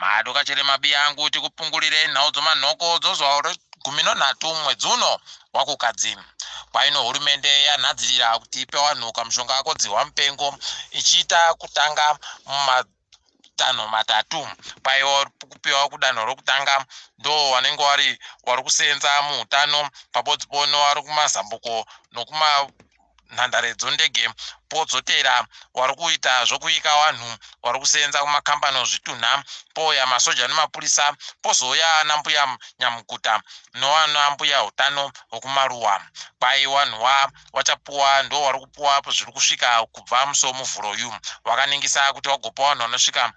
Madokachere mabiyangu tikupungurire nhau dzomanhoko dzozuva regumi nonhatu mwedzi uno waKukadzi. Kwaino hurumende yanhadzirira kuti ipe vanhu kamushonga kodzihwa mupengo ichiita kutanga mumatanho matatu. Kwaiwa kupiwa kudanho rokutanga ndo vanenge vari vari kusenza muutano pabodzipo nevari kumazambuko nokuma nhandare dzondege, podzotera wari kuita zvokuika vanhu wari kusenza kumakambani ozvitunha, pouya masoja nemapurisa, pozouya ana mbuya nyamukuta noana mbuya utano hwekumaruwa. Kwai vanhu wachapuwa ndo wari kupuwa zviri kusvika kubva musi womuvhuroyu wakaningisa kuti wagopa vanhu vanosvika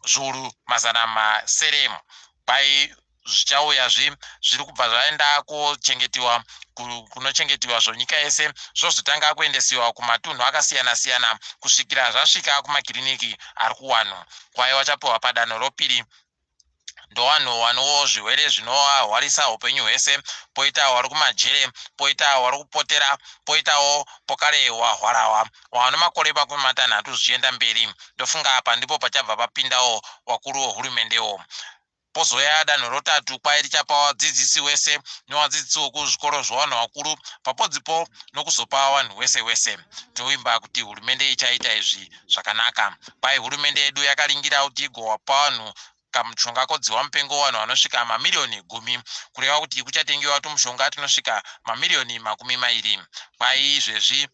zviuru 600. Kwai zvichauyazve zviri kubva zvaenda kochengetiwa kunochengetiwa zvonyika yese, zvozotanga kuendesiwa kumatunhu akasiyana-siyana kusvikira zvasvika kumakiriniki ari kuwanhu. Kwai wachapiwa padanho ropiri ndovanhu vanewo zvirwere zvinovarwarisa upenyu hwese, poita vari kumajere, poita vari kupotera, poitawo pokare wahwarawa wane makore 60 zvichienda mberi. Ndofunga apa ndipo pachabva papindawo wakuru wehurumendewo. Pozouya danho rotatu, kwai richapa vadzidzisi wese nevadzidzisi wekuzvikoro zvevanhu vakuru papodzipo nokuzopa vanhu wese wese. Tinovimba kuti hurumende ichaita izvi zvakanaka. Kwai hurumende yedu yakaringira kuti igopa vanhu kamushonga kodzihwa mupengo vanhu vanosvika mamiriyoni 10, kureva kuti kuchatengiwa tumushonga tunosvika mamiriyoni 20. Kwai izvezvi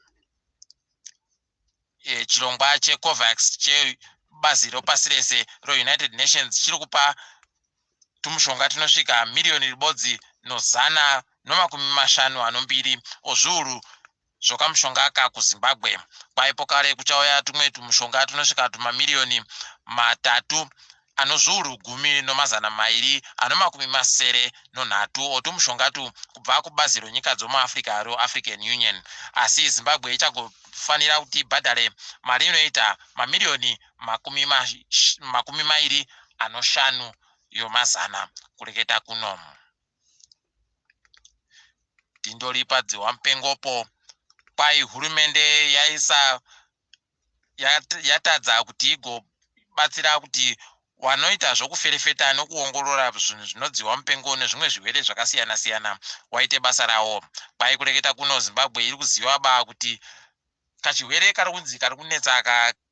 chirongwa cheCOVAX chebazi ropasi rese roUnited Nations chiri kupa tumushonga tunosvika miriyoni ribodzi nozana nomakumi mashanu anombiri ozviuru zvokamushonga aka kuZimbabwe. Kwaipo kare kuchauya tumwe tumushonga tunosvika tumamiriyoni 3 ano zviuru 10 nomazana mairi ano makumi masere nonhatu otumushongatu kubva kubazi ronyika dzomuAfrica roAfrican Union. Asi Zimbabwe ichagofanira kuti ibhadhare mari inoita mamiriyoni 25 yomazana. Kureketa kuno tindori padzihwa mupengopo. Kwai hurumende yaisa yatadza kuti igobatsira kuti wanoita zvokuferefeta nokuongorora zvinhu zvinodziwa mupengo nezvimwe zvirwere zvakasiyana-siyana waite basa rawo. Kwai kureketa kuno Zimbabwe iri kuziva ba kuti kachirwere kari kunzi kari kunetsa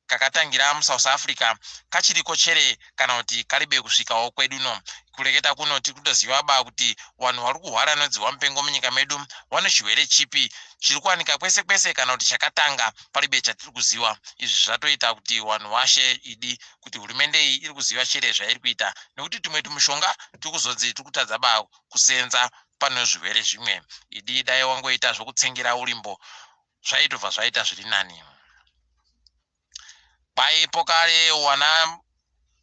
kakatangira muSouth Africa kachiriko chere kana kuti karibe kusvikawo kwedu no. Kureketa kuno tiri kutoziva ba kuti vanhu vari kuhwara nodziwa mupengo munyika medu vane chirwere chipi chiri kuwanika kwese kwese kana kuti chakatanga paribe chatiri kuziva. Izvi zvatoita kuti vanhu vashe idi kuti hurumende iyi iri kuziva chere zvairi kuita, nekuti tumwe tumushonga tiri kuzonzi tiri kutadza ba kusenza pane zvirwere zvimwe. Idi dai wangoita zvokutsengera urimbo zvaitobva zvaita zviri nani. Paipo kare wana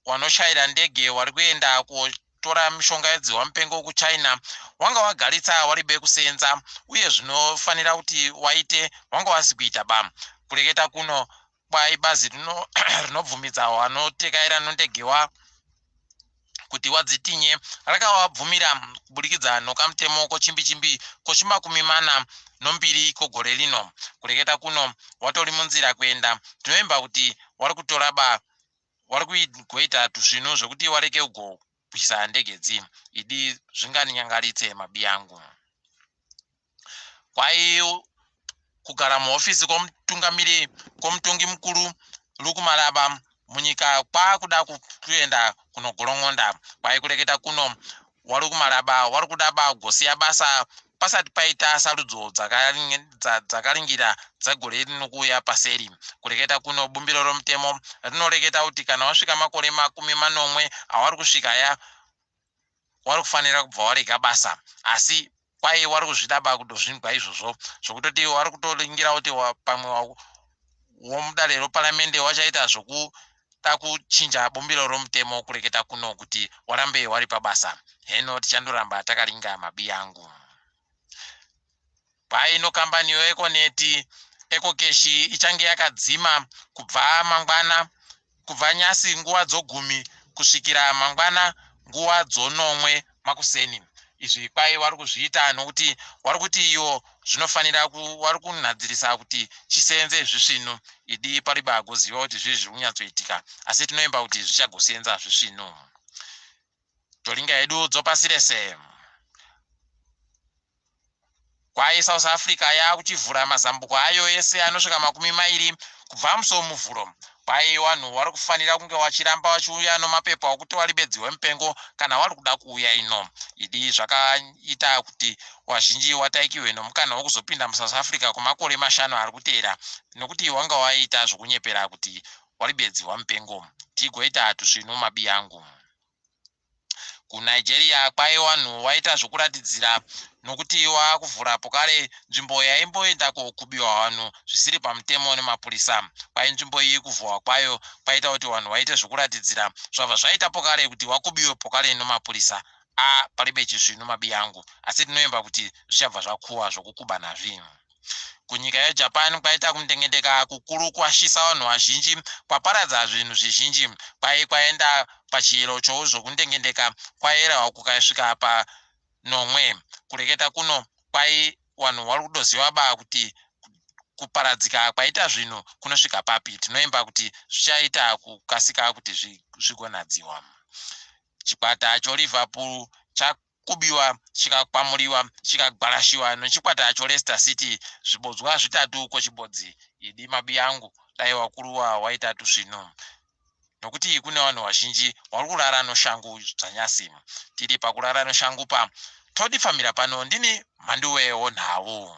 wanoshayira ndege wari kuenda kotora mishonga yedzihwa mupengo kuChina wanga wagaritsa waribe kusenza, uye zvinofanira kuti waite wanga wasi kuita ba. Kureketa kuno kwai bazi rinobvumidza wanotekaira nondegewa kuti wadzitinye rakavabvumira kuburikidza nokamutemo kochimbi chimbi kochimakumi mana nombiri kogore rino. Kureketa kuno watori munzira kuenda. Tinovimba kuti wari kutora ba wari kugoita tuzvinhu zvokuti wareke kugobwisa ndege dzi. Idi zvinganinyangaritse mabi angu. Kwai kugara muhofisi kwomutungamiri kwomutongi mukuru Luke Malaba munyika kwakuda kuenda kunogorongonda. Kwai kureketa kuno wari kuMalaba wari kuda ba kugosiya basa pasati paita sarudzo dzakaringira dzegore rinokuuya paseri. Kureketa kuno bumbiro romutemo rinoreketa kuti kana wasvika makore 70 awari kusvika ya wari kufanira kubva warega basa, asi kwai wari kuzvida ba kutozvinzwa izvozvo zvokutoti wari kutoringira kuti pamwe womudare roparamende wachaita zvokuda kuchinja bumbiro romutemo kureketa kuno kuti warambe wari pabasa. Heno tichandoramba takaringa mabi angu. Paino kambani yeEconet EcoCash ichange yakadzima kubva mangwana, kubva nyasi nguva dzogumi kusvikira mangwana nguva dzonomwe makuseni. Izvi kwai vari kuzviita nokuti vari kuti iwo Zvinofanira wari kunhadzirisa kuti chisenze zvisvinu. Idi pariba agoziva kuti zvii zviri kunyatsoitika, asi tinoimba kuti zvichagosenza zvisvinu. Tolinga yedu dzopasi rese. Kwai South Africa yakuchivhura mazambuko ayo ese anosvika 20 kubva musi woMuvhuro. Kwai vanhu vari kufanira kunge vachiramba vachiuya nomapepa okuti vari bedzi wemupengo kana vari kuda kuuya ino. Idi zvakaita kuti vazhinji wataikiwe nomukana wokuzopinda muSouth Africa kwemakore 5 ari kuteera nokuti wanga waita zvokunyepera kuti wari bedzi wamupengo. Tigoita tusvinu mabiyangu. KuNigeria kwai vanhu vaita zvokuratidzira nokuti vakuvhura pokare nzvimbo yaimboenda kokubiwa vanhu zvisiri pamutemo nemapurisa. Kwai nzvimbo iyi kuvhurwa kwayo kwaita kuti vanhu vaite zvokuratidzira zvabva zvaita pokare kuti vakubiwe pokare nemapurisa. A paribe chisvinu mabiyangu, asi tinoimba kuti zvichabva zvakuwa zvokukuba nazvi. Kunyika yeJapan kwaita kundengendeka kukuru kwashisa vanhu vazhinji, kwaparadza zvinhu zvizhinji. Kwai kwaenda pachiyero chouzvokundengendeka kwayerawo kukasvika panomwe. Kureketa kuno kwai vanhu vari kutoziva ba kuti kuparadzika kwaita zvinhu kunosvika papi. Tinoimba kuti zvichaita kukasika kuti zvigonadziwa. Chikwata choLiverpool chakubiwa, chikakwamuriwa, chikagwarashiwa nechikwata choLeicester City zvibodzwa 3 kwechibodzi. Idi mabiyangu, dai wakuruwa waita tusvinu nokuti kune vanhu vazhinji vari kurara noshangu dzanyasi. Tiri pakurara noshangu pa todifamira pano. Ndini Mhanduwe wonhau.